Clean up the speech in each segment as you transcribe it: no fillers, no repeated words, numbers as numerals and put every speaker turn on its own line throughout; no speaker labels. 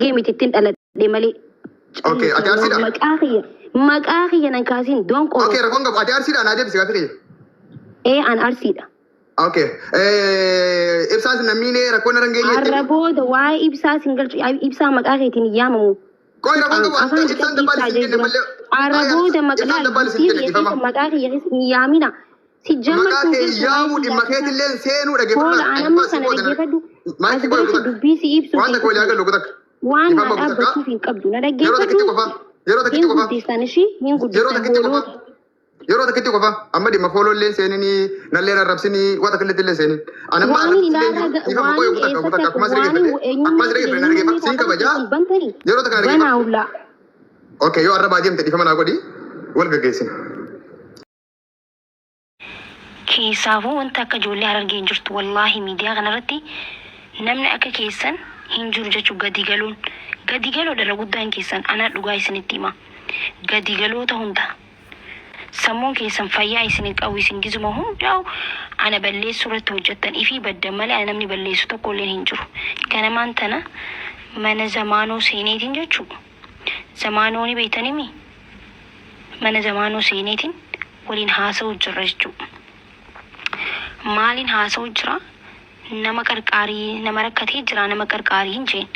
Gee miti ittiin dhaladhe malee.
Okay, ati Arsiidha?
Maqaa kiyya maqaa kiyya nan kaasin doon
Okay,
qoroo.
rakkoon qabu. Ati Arsiidha naa deebisi gaaffii kiyya.
Ee an Arsiidha.
Okay. Ibsaas namni rakkoon irra hin geenye
Har'a
jettee.
booda waa'ee ibsaa sin galchu ibsaa maqaa keetiin hin yaamamu.
Qoy rakkoon qabu.
Afaan
Ibsaan
dhiqadhi
dabbaal
ibsaa
isin kenne
jira.
malee.
Har'a booda maqaa
Ibsaan dabbaal isin kenne
kiyya keessa
dhiifama.
maqaa kiyya keessa hin yaamina. Si
Maqaa
jammartuu
kee
keessa
yaamuu
waa'ee
dhimma
siyaasaa.
keetillee seenuu
Hoola
dhaggeeffadhaa.
an amma kana dhaggeeffadhu. As
Maayikii qoy
biratti
kutak.
dubbii si ibsu
Waan takka walii agallu kutak.
waan
Dhiifama
naa
kutak.
dhaabbachuuf hin qabdu. Na
Yeroo takkitti
dhaggeeffadhu.
qofa. Yeroo
Hin
takkitti qofa.
guddistan ishii hin
Yeroo
guddistan
takkitti qofa.
hooloota.
Yeroo takkitti qofa. Amma dhimma foolollee seeninii nallee arrabsinii waan takka illee seenin. Ani amma
Waan
arrabsillee
ilaarraa
jiru. Dhiifama qoy
waan
kutak
eessatti
kutak.
akka
Akkuma
waan
siree geeffate. Akkuma
eenyummaa
siree
kiyya
geeffate na dhaggeeffadhu.
eenyummaa
Siin kabajaa.
afaan bantanii
Yeroo takka na
banaa
dhaggeeffadhu.
hullaa.
Okay, yoo arrabaa deemte dhiifama naa godhi. Wal gaggeessina.
Keessaafuu wanta akka ijoollee Harargee hin jirtu wallaahi miidiyaa kanarratti namni akka keessan hin jiru jechuu gadi galoon gadi galoodha irra guddaan keessan anaa dhugaa isinitti hima gadi galoota hunda sammuun keessan fayyaa isin hin qabu isin gizuma hundaa'u ana balleessuu irratti hojjettan ifii baddan malee ana namni balleessu tokko illeen hin jiru ganamaan tana mana zamaanoo seeneetiin jechuu zamaanoo ni beektanimi mana zamaanoo seeneetiin waliin haasa'u jirra jechuudha. Maaliin haasa'u jira? Nama qarqaarii nama rakkatee jira nama qarqaarii hin jeen.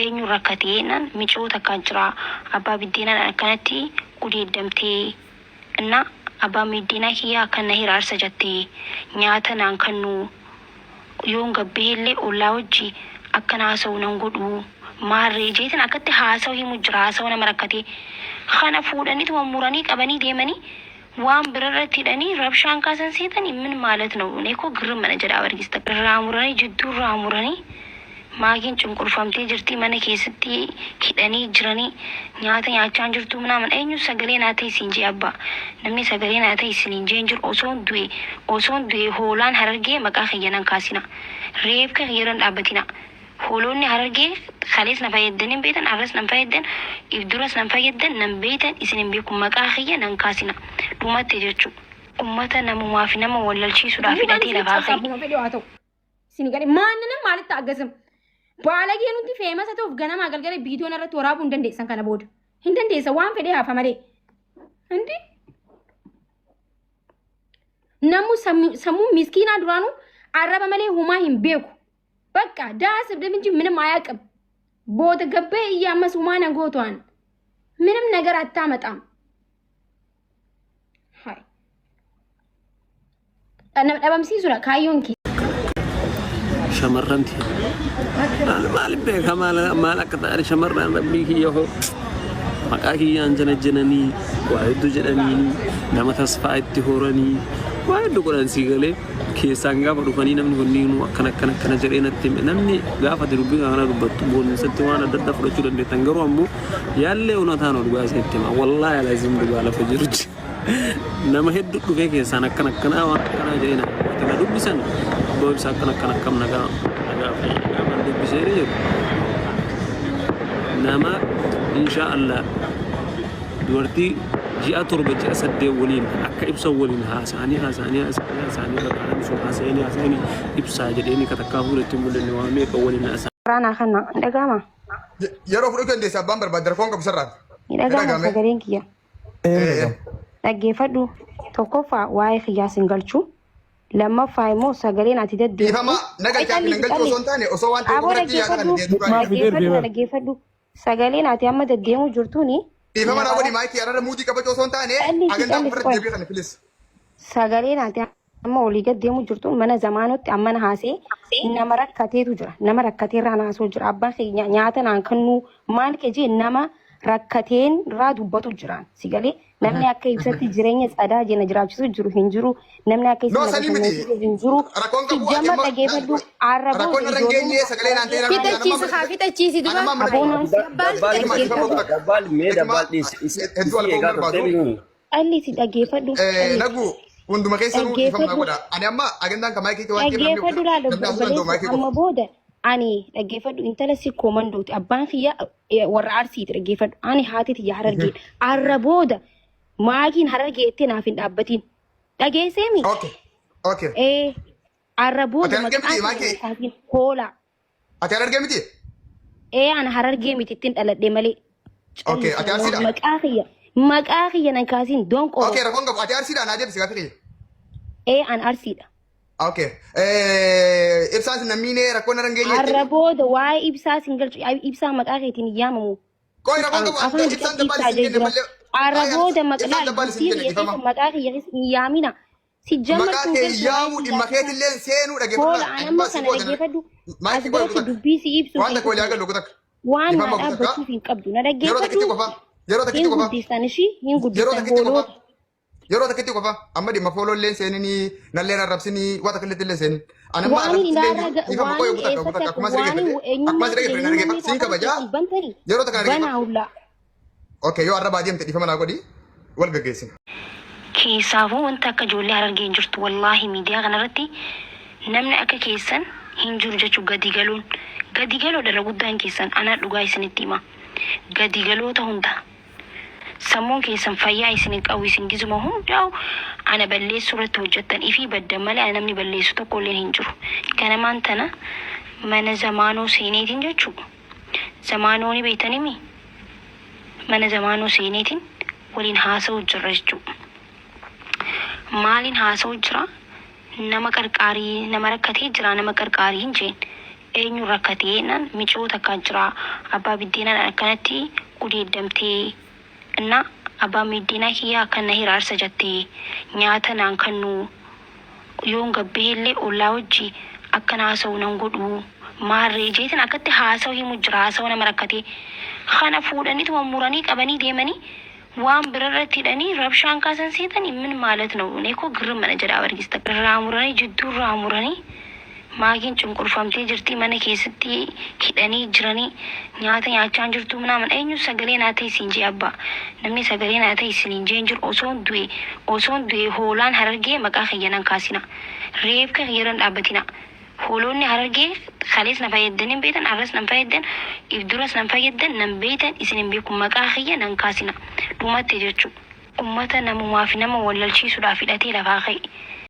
Eenyu rakkatee jennaan micoo takkaa jira abbaa biddeenaan akkanatti gudeeddamtee እና abbaan biddeenaa kiyyaa akkan na hiraarsa jettee nyaata naan kennu yoon gabbeellee ollaa wajji akkan haasa'u nan godhu maarree jeetin akkatti haasa'u himu jira haasa'u nama rakkatee kana fuudhaniituma muranii qabanii deemanii waan birarratti hidhanii rabshaan kaasan seetanii ምን ማለት ነው? እኔ እኮ ግርም ነው jedha bargista irraa muranii jidduu irraa muranii maakiin cunqurfamtee jirti mana keessatti hidhanii jiranii nyaata nyaachaa hin jirtu ምናምን eenyu sagalee naa ta'e siin jee abbaa namni sagalee naa ta'e siin hin jeen jiru osoon du'e osoon du'e hoolaan Harargee maqaa kiyya nan kaasina reefka kiyya irra hin dhaabbatina hoolonni Harargee kalees na fayyaddan hin beektan arras nan fayyaddan if duras nan fayyaddan nan beektan isin hin beeku maqaa kiyya nan kaasina dhumatte jechuu ummata namumaa fi nama wallalchiisuudhaaf hidhatee lafaa ka'e.
Abbuma fedhe haa ta'u. Isin gadi maannan maalitti aggasam? Baalagee nuti famous ta'uuf ganamaa galgala viidiyoon irratti waraabuu hin dandeessan kana booda. Hin dandeessan waan fedhe hafa malee. Hindi? Namu sammuu miskiinaa duraanuu arraba malee humaa hin beeku. በቃ ዳ ስብድብ እንጂ ምንም አያውቅም። booda gabbee iyya ammas humaa nan gootu'an ምንም ነገር አታመጣም። Hai. Dhabamsiisuudha kaayyoon kee.
Shamarran maal beeka maal maal akka ta'an shamarran rabbii kiyya hoo maqaa kiyyaan jana jananii waa hedduu jedhanii nama tasfaa itti horanii waa hedduu godhan sii galee keessaan gaafa dhufanii namni kunniinuu akkana akkana akkana jedhee natti hime namni gaafa ati dubbii kana dubbattu boonnisatti waan adda addaa fudhachuu dandeettan garuu ammoo yaallee unataan dhugaa isinitti hima wallaahi alaziim dhugaa lafa jirutti nama hedduu dhufee keessaan akkana akkanaa waan akkanaa jedhee na na dubbisan abbaa ibsaa akkana akkana akkam nagaa nagaa fi gaafa dubbisee ni jedhu nama insha Allah dubartii ji'a 7 ji'a 8 waliin akka ibsan waliin haasa'anii haasa'anii haasa'anii haasa'anii bakka namni sun haasa'anii haasa'anii ibsaa jedheeni katakkaa fuulatti hin mul'anne waa meeqa waliin haasa'anii.
Raanaa kana hin dhaga'ama?
Yeroo fudhachuu dandeessa abbaan barbaadde rakkoon qabu sarraan.
Ni dhaga'ama
Dhaga'ame.
sagaleen kiyya.
Eh,
Dhaggeeffadhu. Tokkoffaa waa'ee kiyyaas hin galchu. Lammaffaa immoo sagaleen ati deddeemtu.
Dhiifama na galchaa fi nan galchuu osoo hin taane osoo waan ta'e
Aboo
qofa irratti yaada
dhaggeeffadhu.
kana deebi'u.
Maaf fidee
Dhaggeeffadhu na
deemaa?
dhaggeeffadhu. Sagaleen ati amma deddeemu jirtuuni
Dhiifama naa
nama
godhi maayikii arara muudii qabachuu osoo hin taane
Calliisi
agandaa
calliisi
qofa irratti
qoy.
deebi'u kana filis.
Sagaleen ati amma olii gad deemu jirtuun mana zamaanotti amma na haasee nama rakkateetu jira. Nama rakkateerraa na haasoo jira. Abbaan keenya nyaata naan kennuu maal kee jee nama rakkateen irraa dubbatu jiraan. Si galee namni akka ibsatti jireenya tsadaa jena jiraachisu jiru hin jiru. Namni akka
No
isa na
sanii miti.
bashannansiisu hin jiru.
Rakkoon
Si
qabu ati
jamma
amma
dhageeffadhu arra
rakkoon
booda
irra hin
ijoolleen
geenye sagalee naan ta'e namni
Fixachiisi haa fixachiisi duba.
Anamma amma
aboonaan
Dabbaal
Dabbaal
Hikma
dhaggeeffadhu.
dhiifama kutakka.
dabbaal mee
Hikma
dabbaal dhiisi
hedduu
isii
alkoon
eegaa turtee
barbaadu.
bihiin.
Calliisi dhaggeeffadhu. Calliisi.
Nagu hunduma keessanuu dhiifama naa
Dhaggeeffadhu.
godha. Ani amma agendaan kan maayikii waan ta'eef namni
Dhaggeeffadhu laal
namni haasuu danda'u
obboleessa
maayikii qofa.
amma booda ani dhaggeeffadhu intala si koomandooti abbaan kiyya warra Arsiiti dhaggeeffadhu ani haati tiyya Harargeedha arra booda maakiin Harargee jettee naaf hin dhaabbatiin dhageesseemi
Okay. Okay.
ee arra
Ati
booda
Harargee
maqaan
miti
kiyya
maayikii?
hin kaasin hoolaa
Ati Harargee miti?
Ee, ana Harargee miti, ittiin dhaladhe malee.
Okay, ati Arsiidha?
Maqaa kiyya. Maqaa kiyya nan kaasin don qoro.
Okay, rakkoon qabu. Ati Arsiidha, naa deebisi gaaffii kiyya.
Ee, an Arsiidha.
Okay. Ibsaan sin nammiinee rakkoon narra hin geenye
Har'a
jettee.
booda waa'ee ibsaa sin galchu, ibsaa maqaa keetiin hin yaamamu.
Qoy, rakkoon qabu.
Afaan
Ibsaan
ibsaa
dabbaal sin kenne
jira.
malee.
Har'a booda maqaa
Ibsaan dabbaal sin
bultii
kenne
kiyya keessa
dhiifama.
maqaa kiyya keessa hin yaamina. Si
Maqaa
jammartuu
kee
galchu
yaamuu
waa'ee
dhimma
siyaasaa.
keetillee seenuu
Hoola
dhaggeeffadhu.
an amma kana dhaggeeffadhu. As
Maayikii qoy
biratti
kutakka.
dubbii si ibsuu
Waan takka walii
keessatti
agallu kutakka.
waan naa
Dhiifama kutakka.
dhaabbachuuf hin qabdu. Na
Yeroo takkitti
dhaggeeffadhu.
qofa. Yeroo
Hin
takkitti qofa.
guddistan ishii hin
Yeroo
guddistan
takkitti qofa.
hooloota.
Yeroo takkitti qofa. Amma dhimma follow illee seeninii nalleen arrabsinii waan takka illee seenin. Ani amma
Waan
arrabsillee
ilaarraa
jiru. Dhiifama qoy
waan
kutakka
eessatti
kutakka.
akka
Akkuma si
waan
dhaggeeffadhe.
eenyummaa
Akkuma si dhaggeeffadhe na
eenyummaa
dhaggeeffadhu. Siin
afaan
kabajaa.
keessan bantanii
Yeroo takka na
banaa
dhaggeeffadhu.
hullaa.
Okay, yoo arrabaa deemte dhiifama naa godhi. Wal gaggeessina.
Keessaafuu wanta akka ijoollee Harargee hin jirtu, wallaahi. Miidiyaa kanarratti namni akka keessan hin jiru jechuu. Gadi galuun gadi galoodha irra guddaan keessan. Anaa dhugaa isinitti hima, gadi galoota hunda sammuun keessan fayyaa isin hin qabu. Isin gizuma hundaa'u ana balleessuu irratti hojjettan, ifii baddan malee ana namni balleessu tokko illee hin jiru. Ganamaan tana mana zamaanoo seeneetiin jechuu, zamaanoo ni beektanimi, mana zamaanoo seeneetiin waliin haasa'u jirra jechuu. Maaliin haasa'u jira? Nama qarqaarii, nama rakkatee jira, nama qarqaarii hin jeen. Eenyu rakkatee jennaan, micoo takkaa jira, abbaa biddeenaan akkanatti gudeeddamtee inna abbaan biddeenaa kiyyaa akkana hiraarsa jettee, nyaata naan kennu, yoon gabbee illee ollaa wajji akkana haasa'u nan godhu maarree jeetin akkatti haasa'u himu jira. Haasa'u nama rakkatee kana fuudhaniituma muranii qabanii deemanii waan birarratti hidhanii rabshaan kaasan seetanii ምን ማለት ነው? እኔ እኮ ግርም na jedha. Bargista irraa muranii, jidduu irraa muranii, maakiin cunqurfamtee jirti, mana keessatti hidhanii jiranii, nyaata nyaachaa hin jirtu ምናምን. Eenyu sagalee naa ta'e siin jee? Abbaa, namni sagalee naa ta'e isin hin jeen jiru. Osoon du'e hoolaan Harargee maqaa kiyya nan kaasina, reefka kiyya hin dhaabbatina. Hoolonni Harargee kalees na fayyaddan hin beektan, arras nan fayyaddan, if duras nan fayyaddan nan beektan, isin hin beeku. Maqaa kiyya nan kaasina, dhumatte jechuu. Ummata namumaa fi nama wallalchiisuudhaaf hidhatee lafaa ka'e.